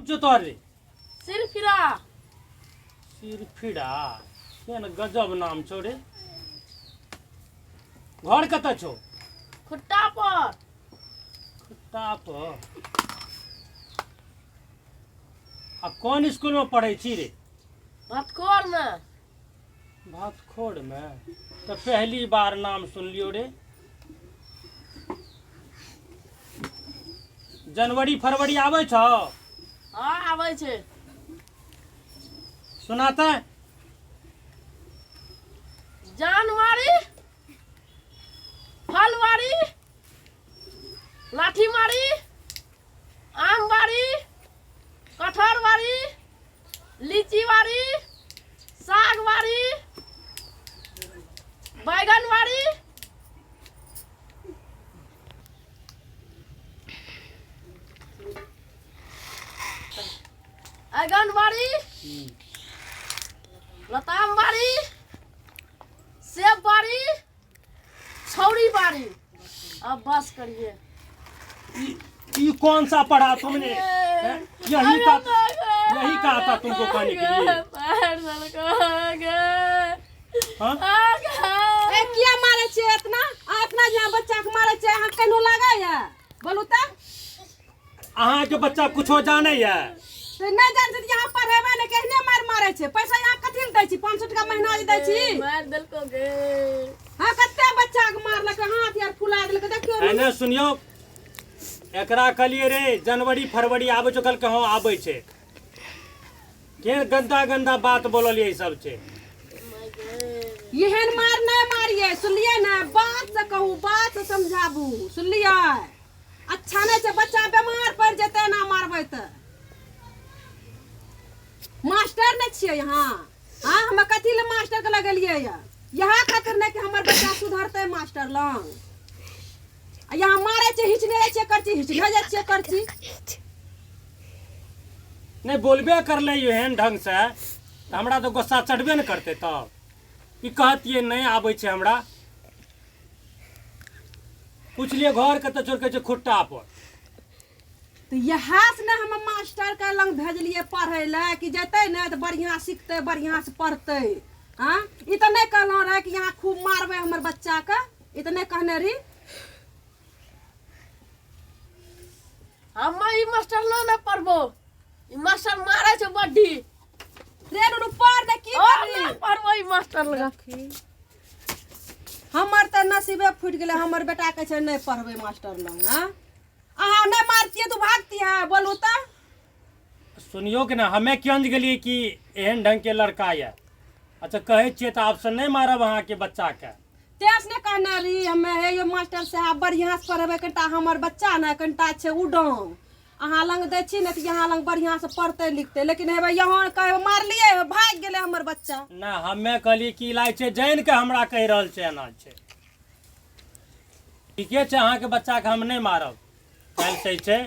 छौ तोहर रे? सिरफिरा। सिरफिरा, केहन गजब नाम छौ रे। घर कतऽ छौ? खुट्टा पर। खुट्टा पर। आ कोन स्कूल में पढ़ै छी रे? भतखोर में। भतखोर में तऽ पहली बार नाम सुनलियो रे। जनवरी फरवरी आबै छौ? हाँ, आबै छै। सुनाते। जानवारी, फलवारी, लाठी मारी, आम बाड़ी, कटहर बाड़ी, लीची बाड़ी, साग बाड़ी, बैगन बाड़ी, बैगन बाड़ी, लताम बाड़ी, सेब बाड़ी, छौरी बाड़ी। अब बस करिए। ई कौन सा पढ़ा तुमने हैं? यही कहा था तुमको कहने के लिए? हाँ? ए, किया मारे छियै एतना? अहाँ एतना जे अहाँ बच्चा के मारे छियै, अहाँ केनो लागैया? बोलू तऽ। अहाँके बच्चा कुछो जानै यऽ? तऽ नहि जानै छै तऽ यहाँ पढ़ेबै ने, केहने मारि मारै छै? पैसा यहाँ कथी लए दै छी? 500 टका महीना जे दै छी। मारि देलको गे। हाँ, कते बच्चा के मारलकै, हाथ यार फुला देलकै, देखियौ। एने सुनियौ, एकरा कहलियै रे जनवरी फरवरी आबै छौ? कहलकै हँ आबै छै। केहन गंदा गंदा बात बोललियै ई सब छै। एहन मार नहि मारियै, सुनलियै ने? बात से कहू, बात से समझाबू, सुनलियै? अच्छा नहि छै, बच्चा बेमार पड़ि जेतै एना मारबै तऽ। मास्टर नहि छियै यहाँ? हाँ, हमे कथी लए मास्टरके लगेलियै यऽ? इएह खातिर नहि कि हमर बच्चा सुधरतै मास्टर लग। आ यहाँ मारै छै, हिचने जाइ छियै करची, हिचने जाइ छियै करची। नहि बोलबे करलै एहन ढङ्गसँ तऽ हमरा तऽ गुस्सा चढ़बे ने करतै। तब ई कहतियै नहि आबै छै हमरा। पुछलियै घर कतऽ छोड़, कहै छै खुट्टा पर। तऽ इएह से ने हम मास्टर के लग भेजलियै पढ़ै लए कि जेतै ने तऽ बढ़िआँ सिखतै, बढ़िआँ से पढ़तै। हाँ, ई तऽ नहि कहलहुँ रहए कि यहाँ खूब मारबै हमर बच्चाके, ई तऽ नहि कहने रही। हम ई मास्टर ल नहि पढ़बो, ई मास्टर मारै छै बड्डी। रे नुनू, पढ़ ने, की ओ करबी? नहि पढ़बो ई मास्टर लग। हमर तऽ नसीबे फूटि गेलै, हमर बेटा कहै छै नहि पढ़बै मास्टर लग। हँ, अहाँ नहि मारतियै तऽ भागतियै? बोलू तऽ। सुनियो कि ने, हमे क्यों गेलियै कि एहन ढंग के लड़का यऽ। अच्छा, कहै छियै तऽ आबसँ नहि मारब अहाँके बच्चाके। तेस ने कहने रही हमे, हे यौ मास्टर साहब, बढ़िआँ से पढ़ेबै कनिटा हमर बच्चा ने कनिटा छै उडंग। अहाँ लग दै छी ने तऽ यहाँ लग बढ़िआँ से पढ़तै लिखतै, लेकिन हेबे यहाँ कहै मारलियै, भागि गेलै हमर बच्चा। ना, हमे कहलियै कि लागै छै जानि कऽ हमरा कहि रहल छै एना छै। ठीके छै, अहाँके बच्चाके हम नहि मारब काल्हि से छै,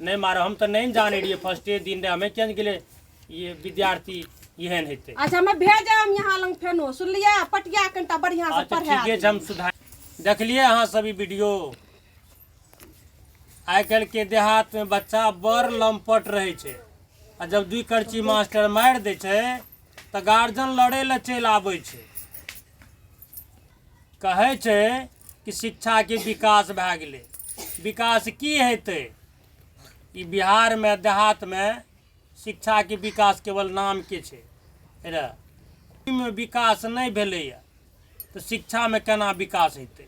नहि मारब। हम तऽ नहि जानै रहियै, फर्स्टे दिन रहै, हमे किया गेलै ये विद्यार्थी एहन हेतै। अच्छा, हमे भेजब हम यहाँ लग फेनो, सुनलियै? पटिया कनिटा बढ़िआँ से अच्छा, पढ़ा। ठीके छै, हम सुधार। देखलियै अहाँ सब ई वीडियो? आइ काल्हिके देहातमे बच्चा बड़ लम्पट रहै छै आ जब दुइ करची मास्टर मारि दै छै तऽ गार्जियन लड़ै लए चलि आबै छै। कहै छै कि शिक्षाके विकास भए गेलै। विकास की हेतै? ई बिहारमे देहातमे शिक्षाके विकास केवल नामके छै रे, विकास नहि भेलैए तऽ शिक्षामे केना विकास हेतै?